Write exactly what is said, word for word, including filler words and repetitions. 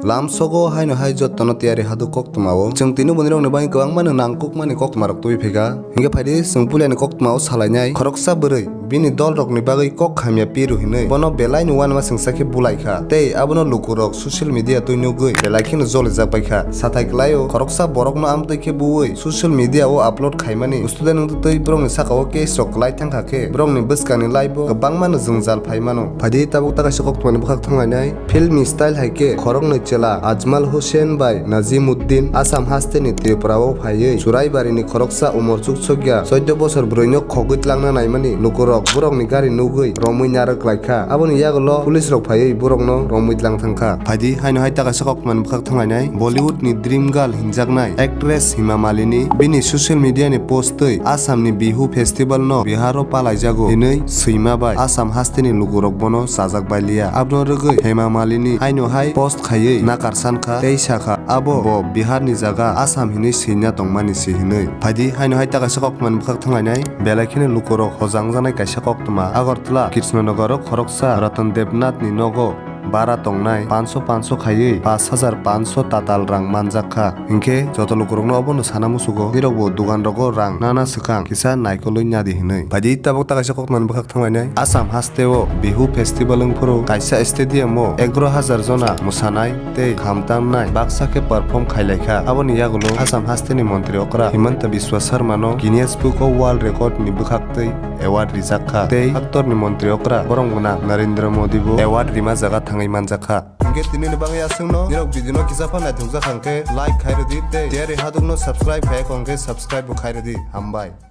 Lamsogo haino hai jottono tiyari haduk koktwmao. Chwng tini bunirokni bagwi kwbangmano nangkukmani koktwmarok tubui phaikha. Hinkhe phaidi chwng puilani koktwmao salainai khoroksa bwrwi bini dolrokni bagwi kok hamya piru hinwi bono belaino uanama chwngsa khe bulaikha. Tei abono lukurok social media twi nugwi belai kheno jolijak baikha. Sathai kwlaio khoroksa borokno amtwi khe buwi social media o upload khaimani student wngtwi borokni sakao case rok kwlai thangkha khe borokni bwskangni life o kwbangmano jwngjal phaimano. Phaidi tabuk ta kaisa koktwmani bwkhak thanglainai. Filmi style hai khe khoroknwi chwla Ajmal Hussain bai Najimuddin Assam hasteni Tripura o phaiwi Churaibarini khoroksa umor chuksukya chwddo bosor bwrwino khogwi tlangna naimani lukurok borokni gari nugwi romwi narwk laikha. Aboni yagulo police rok phaiwi borokno romwi tlang thangkha. Phaidi haino hai ta kaisa koktwmani bwkhak thanglainai. Bollywood ni dream girl hinjaknai actress Hema Malini bini social media ni post twi Assam ni Bihu festival no Bihar o palaijago hinwi swima bai Assam hasteni lukurok bono chajak bailiya. Abno rwgwi Hema Malini haino hai post khaiwi nakarsankha tei sakha abo bo Bihar ni jaga Assam hinwi swina tongmani se hinwi. Phaidi haino hai ta kaisa koktwmani bwkhak thanglainai. Belai kheno lukurok hojangjaknai kaisa koktwma Agartala Krishnanagar o khoroksa Ratan Debnath ni nogo bara tongnai panso panso khaiwi pash hajar panso tatal rang manjak kha. Hinkhe joto lukurokno obono sana musugo, nirokbo dogan rogo rang nana swkang kisa naikolwi nadi hinwi. Phaidi tabuk ta kaisa koktwmani bwkhak thanglainai. Assam hasteo Bihu festival wngphuru kaisa stadium o egaroh hajar jona mwsanai tei khamtamnai baksa khe perform khailaikha. Aboni yagulo Assam hasteni montri okra Himanta Biswa Sarma no Guinness Book of World Record ni bwkhaktwi award rijak kha tei haktorni montri okra borong gwnang Narendra Modi bo award rima jaga thangwi manjak kha. Hinkhe tinini bagwi aswkno, nirok video no kisa phan naithokjak hwnkhe like khairodi tei tiyari hadukno subscribe khaiya hwnkhe subscribe bo khairodi. Hambai.